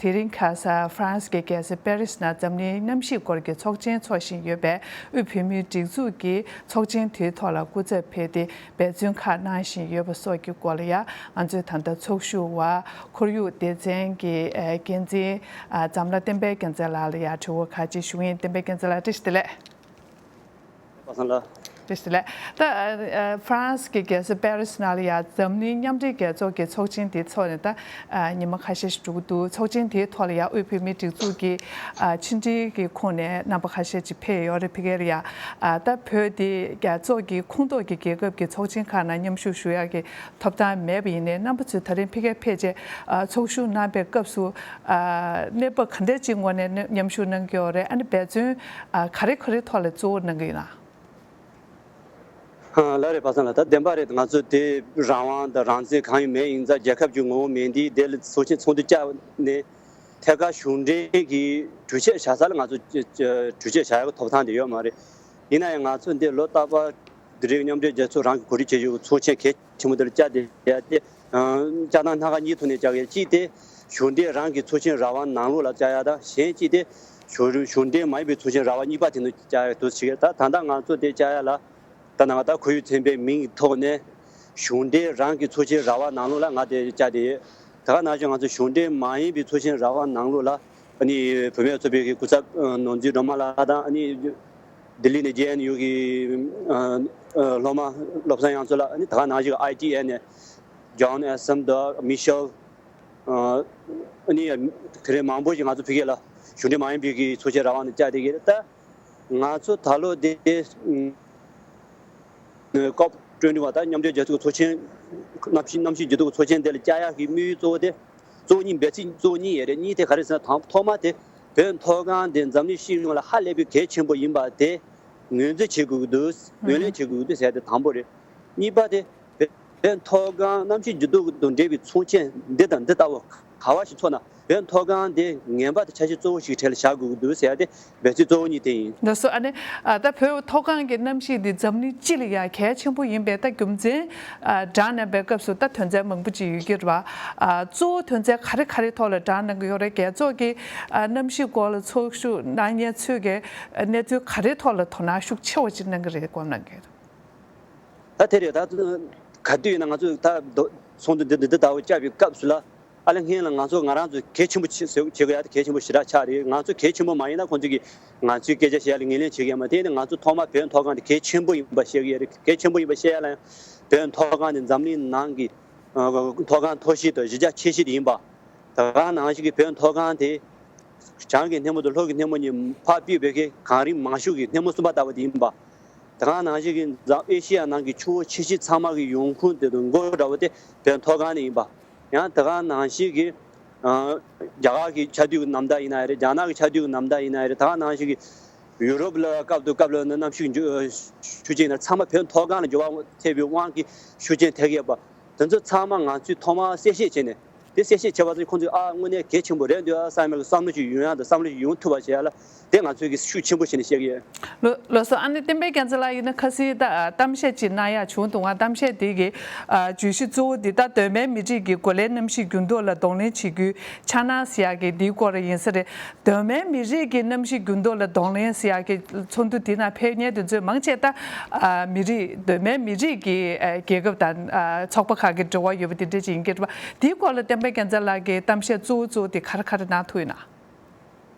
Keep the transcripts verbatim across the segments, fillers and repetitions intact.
དེ་རིང་ཁ་སང་ཧྥ་རན་སི་གི་རྒྱལ་ས་པེ་རི་སི་ནང་འཛམ་གླིང་གནམ་གཤིས་སྐོར་གྱི་ཚོགས་ཆེན་འཚོགས་བཞིན་ཡོད་པས། དབུས་བོད་མིའི་སྒྲིག་འཛུགས་ཀྱིས་ཚོགས་ཆེན་དེའི་ཐོག་ལ་སྐུ་ཚབ་ཕེབས་ཏེ་འབད་བརྩོན་ཁག་གནང་བཞིན་ཡོད་པ་སོགས་ཀྱི་སྐོར་ལ་ཡང་། ང་ཚོས་ད་ལྟ་ཚོགས་ཞུགས་པ་ཁོར་ཡུག་སྡེ་ཚན་གྱི་འགན་འཛིན་འཛམ་ལྷ་བསྟན་འཕེལ་རྒྱལ་མཚན་ལགས་ལ་ཡང་དྲི་བ་ཁག་ཅིག་ཞུ་གི་ཡིན། བསྟན་འཕེལ་རྒྱལ་མཚན་ལགས། བཀྲ་ཤིས་བདེ་ལེགས། པ་སངས་ལགས། བཀྲ་ཤིས་བདེ་ལེགས། ད་ཨ་ཨ་ཧྥ་རན་སི་གི་རྒྱལ་ས་པེ་རི་སི་ནང་ལ་ཡང་འཛམ་གླིང་མཉམ་འབྲེལ་རྒྱལ་ཚོགས་ཀྱི་ཚོགས་ཆེན་དེ་འཚོགས་ནས་ད་ཨ་ཉི་མ་ཁ་ཤས་ཤིག་འགྲོ་གི་འདུག་ཚོགས་ཆེན་དེའི་ཐོག་ལ་ཡང་དབུས་བོད་མིའི་སྒྲིག་འཛུགས་ཀྱི་ཨ་ཕྱི་འབྲེལ་གྱི་ཁོངས་ནས་རྣམ་པ་ཁ་ཤས་ཅིག་ཕེབས་ཡོད་རེད། ཕ་གིར་ཡང་ཨ་ད་བོད་དེ་རྒྱལ་ཚོགས་ཀྱི་ཁོངས་གཏོགས་ཀྱི་རྒྱལ་ཁབ་ཀྱི་ཚོགས་ཆེན་ཁག་ནང་མཉམ་ཞུགས་ཞུ་ཡག་གི་ཐོབ་ཐང་མེད་པ་ཡིན་ནའི། རྣམ་པ་ཚོས་ད་རིང་ཕ་གིར་ཕེབས་རྗེས་ཨ་ཚོགས་ཞུགས་གནང་པའི་སྐབས་སུ་ཨ་གནས་བབ་ག་འདྲ་ཅིག་ངོས་ནས་མཉམ་ཞུགས་གནང་གི་ཡོད་རེད། ཨ་ནི་འབད་བརྩོན་ཨ་ག་རེ་ག་རེ་ཐོག་ལ་གཙོ་བོ་གནང་གི་ཡོད་ན། ལགས་རེད། པ་སངས་ལགས། ད་བདེན་པ་རེད། ང་ཚོ་དེ་རང་དབང་དང་རང་བཙན་གང་ཡང་མེད། ཡིན་ཙང་རྒྱལ་ཁབ་ཀྱི་ངོ་བོ་མེད་དུས་དེ་ལ་ཚོགས་ཆེན་ཚོགས་འདུ་བཅར་ནས་ཐད་ཀར་གཞུང་འབྲེལ་གྱི་གྲོས་ཆོད་བཞག་ས་ལ་ང་ཚོ་གྲོས་ཆོད་བཞག་ཡག་གི་ཐོབ་ཐང་དེ་ཡོད་མ་རེད། ཡིན་ན་ཡང་ང་ཚོ་འདི་ལོ་རྟག་པར་འདི་རིགས་མཉམ་འབྲེལ་རྒྱལ་ཚོགས་རང་གིས་གོ་སྒྲིག་བྱེད་རྒྱུ་གི་ཚོགས་ཆེན་གལ་ཆེན་པོ་འདི་ལ་བཅར་བསྡད་ཡ་དེ། བཅར་སྟངས་སྣ་ཁ་གཉིས་ཐོག་ནས་བཅར་གི་ཡོད། གཅིག་དེ་གཞུང་འབྲེལ་རང་གི་ཚོགས་ཆེན་རང་དབང་ནང་ལོགས་ལ་བཅར་ཡ་དང་། གཞན་གཅིག་དེ་གཞུང་གཞུང་འབྲེལ་མ་ཡིན་པའི་ཚོགས་ཆེན་རང་དབང་གཉིས་པ་དེ་ནང་བཅར་ཡ་འདུག་ཟེར་གི། ད་ད་ལྟ་ང་ཚོ་དེ་བཅར་ཡ་ལ་ད་ནང་ད་ཁོར་ཡུག་ཚན་པའི་མིང་གི་ཐོག་ནས་གཞུང་འབྲེལ་རང་གི་ཚོགས་ཆེན་རང་དབང་ནང་ལོགས་ལ་ང་དེ་བཅར་བསྡད་ཡོད། ད་ག་ནང་བཞིན་ང་ཚོ་གཞུང་འབྲེལ་མ་ཡིན་པའི་ཚོགས་ཆེན་རང་དབང་ནང་ལོགས་ལ་ཨ་ནི་བུད་མེད་ཚོགས་པའི་གི་སྐུ་ཚབ་ནོར་འཛིན་སྒྲོལ་མ་ལགས་དང་། ཨ་ནི་ལྡི་ལི་ནས་ཇེ་ཨེན་ཡུ་གི་སློབ་མ་བློ་བཟང་དབྱངས་མཚོ་ལགས། ཨ་ནི་ད་ག་ནང་བཞིན་ཨའི་ཊི་ཨེ་ནས་ཇོན་ཨེ་སམ་དང་མི་ཤེལ། ཨ་ནི་དེ་རིང་མང་པོ་ཞིག་ང་ཚོ་ཕ་གི་ལ་གཞུང་འབྲེལ་མ་ཡིན་པའི་གི་ཚོགས་ཆེན་རང་དབང་ནས་བཅར་བསྡད་ཀྱི་རེད། ད་ང་ཚོ་ད་ལོ་དེ་ཀོབ་ཊུ་ཝེན་ཊི་ཝན། ད་མཉམ་འབྲེལ་རྒྱལ་ཚོགས་ཀྱི་ཚོགས་ཆེན། གནམ་གཤིས་གནམ་གཤིས་འགྱུར་ལྡོག་གི་ཚོགས་ཆེན་དེ་ལ་བཅར་ཡག་གི་དམིགས་ཡུལ་གཙོ་བོ་དེ། གཙོ་བོ་གཉིས། འབད་ཚིག་གཙོ་བོ་གཉིས་ཡོད་རེད། གཉིས་དེ་ག་རེ་ཟེར་ན། དང་ཐོག་མ་དེ་བོད་མཐོ་སྒང་དེ་འཛམ་གླིང་སྤྱི་ཡོངས་ལ་ཧ་ལས་པའི་གལ་ཆེན་པོ་ཡིན་པ་དེ་ངོས་འཛིན་བྱེད་དགོས་ཀྱི་འདུག་ངོས་ལེན་བྱེད་དགོས་ཀྱི་འདུག་ཟེར་ཡ་དེ་དང་པོ་རེད། གཉིས་པ་དེ་བོད་བོད་མཐོ་སྒང་གནམ་གཤིས་འགྱུར་ལྡོག་དང་འབྲེལ་བའི་ཚོགས་ཆེན་འདི་དང་འདི་ལྟ་བུ་ག་བ་ཞིག་ཚོགས་ན་བོད་མཐོ་སྒང་དེ་ངན་པ་དང་འཆར་གཞི་གཙོ་བོ་ཞིག་གྲས་ལ་བཞག་དགོས་ཀྱི་འདུག་ཟེར་ཡ་དེ་འབད་ཚིག་གཙོ་བོ་གཉིས་དེ་ཡིན། ལགས་སོ། ཨ་ནི་ཨ་ད་བོད་མཐོ་སྒང་གི་གནམ་གཤིས་འདི་འཛམ་གླིང་སྤྱི་ལ་ཡང་གལ་ཆེན་པོ་ཡིན་པས། ད་རྒྱུ་མཚན་ཨ་བསྒྲགས་གནང་པའི་སྐབས་སུ་ད་དོན་ཚན་མང་པོ་ཅིག་ཡོད་ཀྱི་རེད་པ། ཨ་གཙོ་བོ་དོན་ཚན་ག་རེ་ག་རེ་ཐོག་ལ་བསྒྲགས་གནང་གི་ཡོད་རེད། རྒྱལ་ཚོགས་ཀྱི་ཨ་གནམ་གཤིས་སྐོར་ལ་ཚོགས་ཞུགས་གནང་མཁན་ཚོས་ཀྱི་ཨ་གནས་ཚུལ་ག་རེ་ཐོག་ལ་དོ་སྣང་ཤུགས་ཆེ་བ་ཅིག་གནང་གི་རེད། སྐོར་གནང་གི་རེད། ད་དེ་རེད། ད་ག་དུས་ཡིན་ན་ང་ཚོས་ད་མདོ་ཚོགས་འདུ་འདི་འདི་འདི་ལྟ་བུ་བཅར་བའི་སྐབས་སུ་ལ། ཨ་ལས་སྔོན་ལ་ང་ཚོ་ང་རང་ཚོ་གལ་ཆེན་པོ་ཆེ་ཟེར་བྱེད་དགོས་ཡ་དེ་གལ་ཆེན་པོ་ཞེ་དྲག་ཆགས་རེད། ང་ཚོ་གལ་ཆེན་པོ་མ་ཡིན་ན་ཁོང་ཚོ་གིས་ང་ཚོའི་སྐད་ཆ་བཤད་ཡ་ལ་ངོས་ལེན་བྱེད་ཀྱི་ཡོད་མ་རེད། དེ་ནི་ང་ཚོ་ཐོག་མར་བོད་མཐོ་སྒང་དེ་གལ་ཆེན་པོ་ཡིན་པ་བཤད་ཀྱི་ཡོད་རེད། གལ་ཆེན་པོ་ཡིན་པ་བཤད་ཡ་ལ་ཡང་བོད་མཐོ་སྒང་དེ་འཛམ་གླིང་ནང་གི་ཨ་མཐོ་སྒང་མཐོ་ཤོས་དང་གཞི་རྒྱ་ཆེ་ཤོས་དེ་ཡིན་པ། ད་ག་ནང་བཞིན་གྱི་བོད་མཐོ་སྒང་དེ་བྱང་གི་སྣེ་མོ་དང་ལྷོ་གི་སྣེ་མོ་གཉིས་ཕར་ཕུད་པའི་གི་གངས་རི་མང་ཤོས་ཀྱི་སྣེ་མོ་གསུམ་པ་ལྟ་བུ་དེ་ཡིན་པ། ད་ག་ནང་བཞིན་གྱི་འཛམ་ཨེ་ཤི་ཡ་ནང་གི་ཆུ་བོ་ཆེ་ཤོས་ཚང་མ་གི་ཡོང་ཁུངས་དེ་དང་མགོ་འདྲ་བོ་དེ་བོད་མཐོ་སྒང་ནས་ཡིན་པ། ཡང་ད་ག་ནང་བཞིན་གྱི་ཨ་རྒྱ་གར་གྱི་ཆར་དུས་ཀྱི་ནམ་ཟླ་ཡིན་ན་རེད། རྒྱ་ནག་གི་ཆར་དུས་ཀྱི་ནམ་ཟླ་ཡིན་ན་རེད། ད་ག་ནང་བཞིན་གྱི་ཡུ་རོབ་ལ་སྐབས་དང་སྐབས་ལ་གནམ་གཤིས་འགྱུར་ཤུགས་རྐྱེན་ན་ཚང་མ་བོད་མཐོ་སྒང་ལ་འགྱུར་བ་ཐེབས་པའི་དབང་གིས་ཤུགས་རྐྱེན་ཐེབས་ཀྱི་ཡོད་པ། དེ་ཚོ་ཚང་མ་ང་ཚོས་ཐོག་མར་གསལ་བཤད་བྱས་ནས། དེ་གསལ་བཤད་བྱས་པ་ཚོ་ཁོང་ཚོས་ཨ་དངོས་གནས་གལ་ཆེན་པོ་རེད་འདུག་ཨ་བསམ་པའི་བསམ་བློ་ཞིག་ཡོང་ཡག་དང་བསམ་བློ་ཞིག་ཡོང་ཐུབ་པ་བྱེད་ཡག་ལ་དེ་ང་ཚོས་ཀྱི་ཤུགས་ཆེན་པོ་བྱས་ནས་བཤད་ཀྱི་ཡོད། ལགས་ལགས་སོ། ཨ་ནི་བསྟན་པའི་རྒྱལ་མཚན་ལགས་ཡིན་ན་ཁ་སང་ད་གཏམ་བཤད་ཅིག་གནང་ཡག་བྱུང་འདུག་ཨ། གཏམ་བཤད་དེ་གི་ཨ་བརྗོད་གཞི་གཙོ་བོ་འདི་ད་གདོད་མའི་མི་རིགས་ཀྱི་གོ་ལའི་གནམ་གཤིས་འགྱུར་ལྡོག་ལ་གདོང་ལེན་བྱེད་རྒྱུའི་འཆར་སྣང་ཟེར་ཡག་གི་འདིའི་སྐོར་ཡིན་ས་རེད། གདོད་མའི་མི་རིགས་ཀྱི་གནམ་གཤིས་འགྱུར་ལྡོག་ལ་གདོང་ལེན་ཟེར་ཡག་གི་ཚོགས་འདུ་དེ་ནང་ཕེབས་མཁན་དེ་ཚོས་མང་ཆེ་ད་ཨ་མི་རིགས་གདོད་མའི་མི་རིགས་ཀྱི་ཨ་རྒྱལ་ཁབ་དང་ཨ་ཚོགས་པ་ཁག་གི་འབྲེལ་བ་ཡོད་པ་དེ་འདྲ་ཅིག་ཡིན་གྱི་རེད་པ། དེའི་སྐོར་ལ་བསྟན་པའི་རྒྱལ་མཚན་ལགས་ཀྱིས་གཏམ་བཤད་གཙོ་བོ་གཙོ་བོ་དེ་ག་རེ་ག་རེ་གནང་ཐུབ་ཡོད་ན།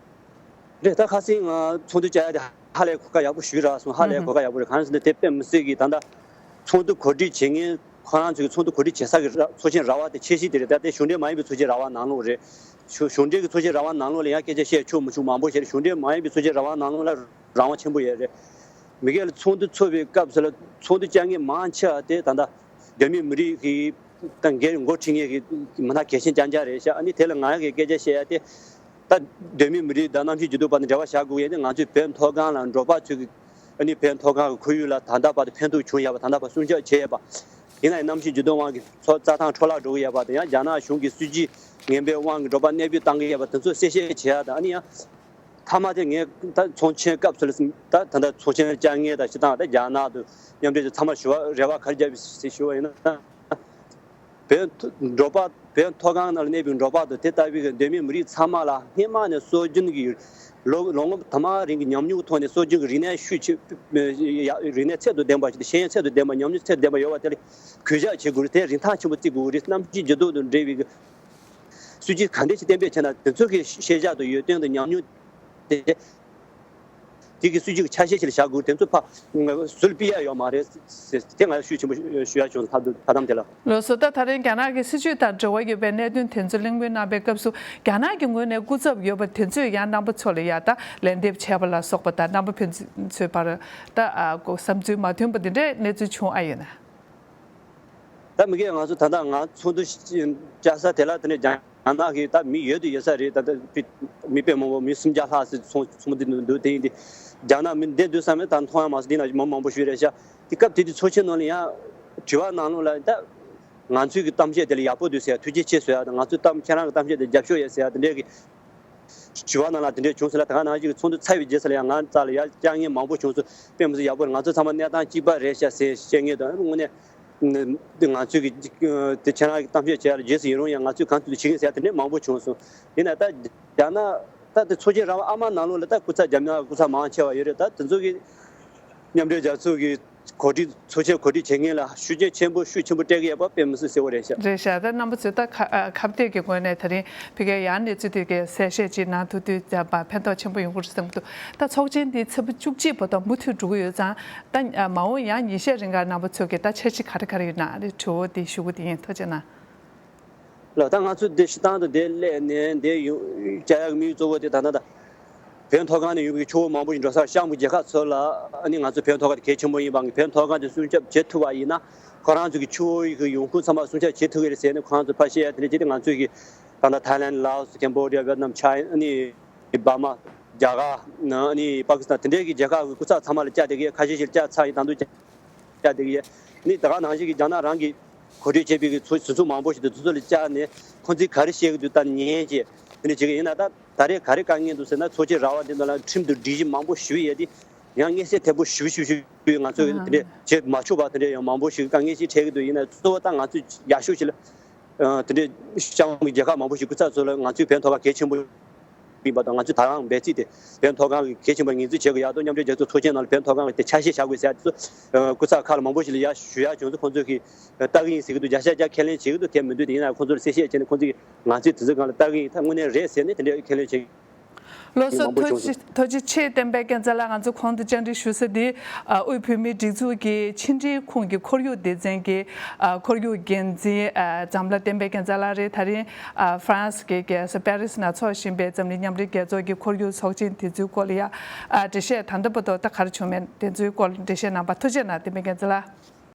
རེད། ད་ཁ་སང་ང་ཚོགས་འདུ་བཅར་ཡ་དེ་ཧ་ལས་གོ་སྐབས་ཡག་པོ་ཞིག་རག་སོང་། ཧ་ལས་གོ་སྐབས་ཡག་པོ་རེད། གང་ཡིན་ཟེར་ན་དེ་དཔེ་མི་སྲིད་ཀྱི་ད་ལྟ་ཚོགས་འདུ་གོ་སྒྲིག་བྱེད་མཁན་ཁོ་རང་ཚོའི་ཚོགས་འདུ་གོ་སྒྲིག་བྱེད་ས་གི་ར་ཚོགས་ཆེན་ར་བ་དེ་ཆེ་ཤོས་དེ་རེད། ད་དེ་གཞུང་འབྲེལ་མ་ཡིན་པའི་ཚོགས་ཆེན་ར་བ་ནང་ལོགས་རེད། གཞུང་གཞུང་འབྲེལ་གྱི་ཚོགས་ཆེན་ར་བ་ནང་ལོགས་ལ་ཡང་སྐད་ཆ་བཤད་ཆོག་མི་ཆོག་མང་པོ་བཤད་རེད། གཞུང་འབྲེལ་མ་ཡིན་པའི་ཚོགས་ཆེན་ར་བ་ནང་ལོགས་ལ་རང་དབང་ཆེན་པོ་ཡོད་རེད། མི་སྒེར་ལ་ཚོགས་འདུ་ཚོགས་པའི་སྐབས་སུ་ལ་ཚོགས་འདུ་བཅར་མཁན་མང་ཆེ་བ་དེ་ད་ལྟ་གདོད་མའི་མི་རིགས་ཀྱི་ད་སྒེར་འགོ་ཁྲིད་མཁན་གྱི་མི་སྣ་གལ་ཆེན་རྐྱང་རྐྱང་རེད་ཤག་ཨ་ནི་དེ་ལ་ང་གི་སྐད་ཆ་བཤད་ཡ་དེ། ད་གདོད་མའི་མི་རིགས་དང་གནམ་གཤིས་འགྱུར་ལྡོག་བར་ན་འབྲེལ་བ་བཞག་དགོས་ཡ་དེ་ང་ཚོའི་བོད་མཐོ་སྒང་ལ་འབྲོག་པ་ཚོས་ཀྱི་ཨ་ནི་བོད་མཐོ་སྒང་གི་ཁོར་ཡུག་ལ་ད་ལྟ་བར་དུ་ཕན་ཐོགས་བྱུང་ཡོད་པ། ད་ལྟ་བར་སྲུང་སྐྱོབ་བྱས་ཡོད་པ། ཡིན་ན་ཡང་གནམ་གཤིས་འགྱུར་ལྡོག་དབང་གིས་མཚོ་རྩྭ་ཐང་འཕྲོ་བརླག་འགྲོ་གི་ཡོད་པ་དང་། ཡང་རྒྱ་ནག་གཞུང་གིས་སྲིད་ཇུས་ངན་པའི་དབང་གིས་འབྲོག་པ་གནས་སྤོས་བཏང་གི་ཡོད་པ་དེ་ཚོ་གསལ་བཤད་བྱེད་ཡ་དང་། ཨ་ནི་ཡང་མཐའ་མ་དེ་ངས་ད་ཚོགས་ཆེན་སྐབས་སུ་ལ་ད་ད་ལྟ་ཚོགས་ཆེན་བཅར་མཁན་དང་སྤྱིར་བཏང་ད་རྒྱ་ནག་དང་མཉམ་འབྲེལ་དེ་ཚང་མར་ཞུ་བ་རེ་བ་ག་རེ་བརྒྱབ་ཡོད་ཟེར་ཞུ་བ་ཡིན་ན། བོད་འབྲོག་པ་ བོད་མཐོ་སྒང་ནང་ལ་གནས་པའི་འབྲོག་པ་དང་དེ་ལྟ་བུའི་གི་གདོད་མའི་མི་རིགས་ཚང་མ་ལ་སྔོན་མ་ནས་སྲོལ་རྒྱུན་གྱི་ལོ་ལོ་ངོ་དུ་མ་རིང་གི་ཉམས་མྱོང་ཐོག་ནས་སྲོལ་རྒྱུན་གྱི་རིག་གནས་ཤུགས་ཆེ་རིག་གནས་ཚད་དང་ལྡན་པ་ཞིག་དང་ཤེས་ཡོན་ཚད་དང་ལྡན་པ་ཉམས་མྱོང་ཚད་དང་ལྡན་པ་ཡོད་པ་དེ་ལ་གུས་ཞབས་བྱེད་དགོས་རེད། དེ་རིན་ཐང་ཆེན་པོ་བརྩི་དགོས་རེད། གནམ་གཤིས་འགྱུར་ལྡོག་དང་འབྲེལ་བའི་གི་སྲོལ་རྒྱུན་ག་འདྲ་ཞིག་གཏན་འབེབས་བྱས་ན་དེ་ཚོ་གི་ཤེས་བྱ་དང་ཡོན་ཏན་དང་ཉམས་མྱོང་དེ་དེ་གི་སྲིད་ཇུས་ཀྱི་ཆ་ཤས་ཤིག་ལ་བཞག་དགོས། དེ་ཚོ་ཕ་ཟུར་ཕུད་ཡ་ཡོད་མ་རེད་ཟེར་དེ་ང་ཤུགས་ཆེན་པོ་ཞུ་ཡ་བྱུང་། ད་ད་ལྟ་དེ་ལ། ལགས་སོ། ད་ད་རིང་རྒྱ་ནག་གི་སྲིད་ཇུས་དང་འབྲེལ་བ་ཡོད་པའི་གནད་དོན་དེ་ཚོ་གླེང་མོལ་གནང་པའི་སྐབས་སུ་རྒྱ་ནག་གི་ངོས་ནས་སྐུ་ཚབ་ཡོད་པ་དེ་ཚོས་ཡང་རྣམ་པ་ཚོ་ལ་ཡ་ད་ལན་འདེབས་བྱས་པ་ལ་སོགས་པ་དང་རྣམ་པ་ཕན་ཚུན་ཚོའི་བར་ད་ཨ་ཁོ་བསམ་ཚུལ་མ་མཐུན་པ་འདི་འདྲའི་གནས་ཚུལ་བྱུང་ཨ་ཡོད་ན། ད་མི་སྒེར་ང་ཚོ་ད་ལྟ་ང་ཚོགས་འདུ་བཅར་ས་དེ་ལ་དེ་ནས་རྒྱ་ནག་གི་ད་མི་ཡོད་དུ་ཡོད་ས་རེད། ད་ལྟ་མི་དཔེ་མང་པོ་མི་སུམ་བརྒྱ་ལྷག་ཙམ་ཚོགས་ཚོགས་འདུ་འདུག་དེ་ཡིན་དུས་རྒྱ་ནག་མི་བསྡད་འདུག་བསམ་ན་ད་མཐོང་ཡ་མ་སོང་། འདི་ན་མི་མང་པོ་ཞིག་རེད་ཤག་དེ་སྐབས་དེ་དུས་ཚོགས་ཆེན་ནང་ལ་ཡང་དྲི་བ་ནང་ལོགས་ལ་ད་ང་ཚོའི་གི་གཏམ་བཤད་དེ་ལ་ཡག་པོ་འདུག་ཟེར་ཡ། ཐུགས་རྗེ་ཆེ་ཟེར་ཡ་དང་། ང་ཚོའི་གཏམ་ཁྱེད་རང་གི་གཏམ་བཤད་དེ་རྒྱབ་སྐྱོར་ཡོད་ཟེར་ཡ་དེ་འདྲའི་གི་དྲི་བ་ནང་ལ་དེ་འདྲའི་བྱུང་སོང་ལ། ད་ག་ནང་བཞིན་གྱི་ཚོགས་འདུ་ཚར་བའི་རྗེས་སུ་ལ་ཡང་ང་རྩ་ལ་ཡར་བཅར་མཁན་མང་པོ་བྱུང་སོང་། དཔེ་མི་སྲིད་ཡག་པོ་རེད། ང་ཚོ་ཚང་མ་གནས་སྟངས་གཅིག་པ་རེད་ཤག་ཟེར་བཤད་མཁན་དང་། དངོས་གནས་ང་ཚོས་ཀྱི་དེ་ཁྱེད་རང་གི་གཏམ་བཤད་བྱས་ཡ་ལ་རྗེས་སུ་ཡིན་རུང་ཡང་ང་ཚོས་གང་ཐུབ་ཐུབ་བྱེད་ཀྱི་ཡིན་ཟེར་ཡ་དེ་འདྲའི་མང་པོ་བྱུང་སོང་། ཡིན་ན་ད་རྒྱ་ནག་ད་དེ་ཚོགས་ཆེན་ར་བ་ཨ་མ་ནང་ལོགས་ལ་ད་སྐུ་ཚབ་རྒྱ་ནག་སྐུ་ཚབ་མང་ཆེ་བ་ཡོད་རེད། ད་དེ་ཚོ་གི་མཉམ་འབྲེལ་རྒྱལ་ཚོགས་ཀྱི་གོ་སྒྲིག་ཚོགས་ཆེན་གོ་སྒྲིག་བྱེད་མཁན་ལ་ཤུགས་རྐྱེན་ཆེན་པོ་ཤུགས་ཆེན་པོ་སྤྲད་ཀྱི་ཡོད་པ་དཔེ་མི་སྲིད་གསལ་པོ་རེད་ཤག་རེད་ཤག་ད་རྣམ་པ་ཚོས་ད་ཁ་ཨ་ཁ་གཏད་ཀྱི་ངོས་ནས་ད་རིང་ཕ་གིར་ཡང་གནས་ཚུལ་དེ་གའི་གསལ་བཤད་ཅིག་གནང་ཐུབ་དུས་ད་ཕན་ཐོགས་ཆེན་པོ་ཡོང་གི་རེད་བསམ་གྱི་འདུག་ད་ཚོགས་ཆེན་འདི་ཚེས་པ་བཅུ་གཅིག་བར་དུ་མུ་མཐུད་འགྲོ་གི་ཡོད་ཙང་། ད་མ་འོངས་ཡང་ཉིན་ཤས་རིང་ག་རྣམ་པ་ཚོས་ཀྱི་ད་འཆར་གཞི་ག་རེ་ག་རེ་ཡོད་ན་རེ་དྲི་བ་དེ་ཞུ་གི་དེ་ཡིན། ཐུགས་རྗེ་གནང་། ལགས། ད་ང་ཚོ་འདི་སྤྱིར་བཏང་དུ་འདིར་སླེབས་ནས་འདིར་ཡོང་བཅར་ཡག་གི་དམིགས་ཡུལ་གཙོ་བོ་དེ་ད་ལྟ་ད་བོད་མཐོ་སྒང་ནས་ཡོང་བའི་ཕྱུག་པོ་མང་པོ་ཞིག་འགྲོ་སར་གཤམ་གྱི་རྒྱལ་ཁབ་ཚོ་ལ་ཨ་ནི་ང་ཚོ་བོད་མཐོ་སྒང་དེ་གལ་ཆེན་པོ་ཡིན་པ། བོད་མཐོ་སྒང་དེ་སྲུང་སྐྱོབ་བྱེད་ཐུབ་པ་ཡིན་ན་ཁོ་རང་ཚོ་གི་ཕྱུག་པོ་ཡི་གི་ཡོང་ཁུངས་ཚང་མ་སྲུང་སྐྱོབ་བྱེད་ཐུབ་ཀྱི་རེད་ཟེར་ནས་ཁོ་རང་ཚོ་ཕར་བཤད་ཡ་དེ་འདྲ་བྱས་ཏེ། ང་ཚོས་ཀྱི་ད་ལྟ་ཐའི་ལན། ལའོ་སི། ཀེམ་བོ་ཌི་ཡ། ཝེ་ཏི་ནམ། ཆའི་ཨ་ནི་འབར་མ། རྒྱ་གར། ཨ་ནི་པ་ཀི་སི་ཐན། དེ་འདྲའི་གི་རྒྱལ་ཁབ་ཀྱི་སྐུ་ཚབ་ཚང་མ་ལ་བཅར་བསྡད་ཀྱི་ཡོད། ཁ་ཤས་ཤིག་བཅར་ཚར་ཡིན། ད་དུང་བཅར་བསྡད་ཀྱི་ཡོད། ནི་ད་ག་ནང་བཞིན་གྱི་རྒྱ་ནག་རང་གིས་གོ་སྒྲིག་བྱས་པའི་གི་ཚོ་ཟུར་ཚོགས་མང་པོ་ཞིག་དང་དེ་ཚོ་ལ་བཅར་ནས་ཁོང་ཚོས་ག་རེ་བཤད་ཀྱི་འདུག་ད་ཉན་བྱས་དེ་འདྲ་བྱེད་ཀྱི་ཡིན་ན། ད་ད་རེས་ག་རེ་དཀའ་ངལ་འདུག་ཟེར་ན། ཚོགས་ཆེན་ར་བ་འདི་ནང་ལ་ཁྲིམས་དང་སྒྲིག་གཞི་མང་པོ་ཞུ་ཡས་དེ་ཡང་མངོན་གསལ་དོད་པོ་ཞུ་ཞུ་ཞུ་ང་ཚོས་དེ་འདྲ་བྱེད་མ་ཆོག་པ་དེ་འདྲ་ཡང་མང་པོ་ཞིག་དཀའ་ངལ་ཞིག་འཕྲད་ཀྱི་འདུག་ཡིན་ན་གཙོ་བོ་ད་ང་ཚོས་ཡག་ཤོས་ཞིག་ལ་དེ་འདྲའི་གཤམ་གྱི་རྒྱལ་ཁབ་མང་པོ་ཞིག་སྐུ་ཚབ་ཚོ་ལ་ང་ཚོས་བོད་མཐོ་སྒང་གལ་ཆེན་པོ་ཡིན་པ་དང་། ང་ཚོས་ད་རང་འབད་རྩིས་དེ་བོད་མཐོ་སྒང་གི་གལ་ཆེན་པོ་ངོས་འཛིན་བྱེད་དགོས་ཡག་དང་། མཉམ་འབྲེལ་རྒྱལ་ཚོགས་ཚོགས་ཆེན་ནང་ལ་བོད་མཐོ་སྒང་གི་དེ་ཆ་ཤས་བཞག་དགོས་ཟེར་ཡག་དེ་ཚོ་སྐུ་ཚབ་ཁག་ལ་མང་པོ་ཞིག་ལ་ཡར་ཞུ་ཡག་བྱུང་ཚེ་ཁོང་ཚོས་ཀྱིས་ལྟ་གི་ཡིན་ཟེར་གྱི་འདུག་བརྒྱ་ཆ་བརྒྱ་ཁས་ལེན་བྱེད་ཀྱི་འདུག་དེ་མི་འདུག་དེ་ཡིན་ན་ཁོང་ཚོ་ལ་གསལ་བཤད་བྱས་ནས་ཁོང་ཚོས་ང་ཚོས་དེ་ཚོའི་སྒང་ལ་ལྟ་གི་ཡིན། ད་དངོས་གནས་རེད་ཟེར་ནས་དེ་འདྲའི་ཁས་ལེན་བྱེད། ལགས་སོ། མང་པོ་ཐུགས་བྱུང་རྗེ་ཆེ། བསྟན་པའི་རྒྱལ་མཚན་ལགས། ང་ཚོ་གོང་དུ་བཅར་འདྲི་ཞུ་ས་འདི་ཨ་དབུས་བོད་མིའི་སྒྲིག་འཛུགས་ཀྱི་ཕྱི་འབྲེལ་ཁུངས་ཀྱི་ཁོར་ཡུག་སྡེ་ཚན་གྱི་ཨ་ཁོར་ཡུག་འགན་འཛིན་ཨ་འཛམ་ལྷ་བསྟན་པའི་རྒྱལ་མཚན་ལགས་རེད། ད་རིང་ཨ་ཧྥ་རན་སི་གི་རྒྱལ་ས་པེ་རི་སི་ནང་འཚོགས་བཞིན་པའི་འཛམ་གླིང་མཉམ་འབྲེལ་རྒྱལ་ཚོགས་ཀྱི་ཁོར་ཡུག་ཚོགས་ཆེན་དེ་ཚོའི་སྐོར་ལ་ཡ་ཨ་འགྲེལ་བཤད་ད་ལྟ་བར་དུ་ད་ག་རེ་བྱུང་མེད་དེ་ཚོའི་སྐོར་འགྲེལ་བཤད་གནང་བ་ཐུགས་རྗེ་གནང་། བསྟན་པའི་རྒྱལ་མཚན་ལགས།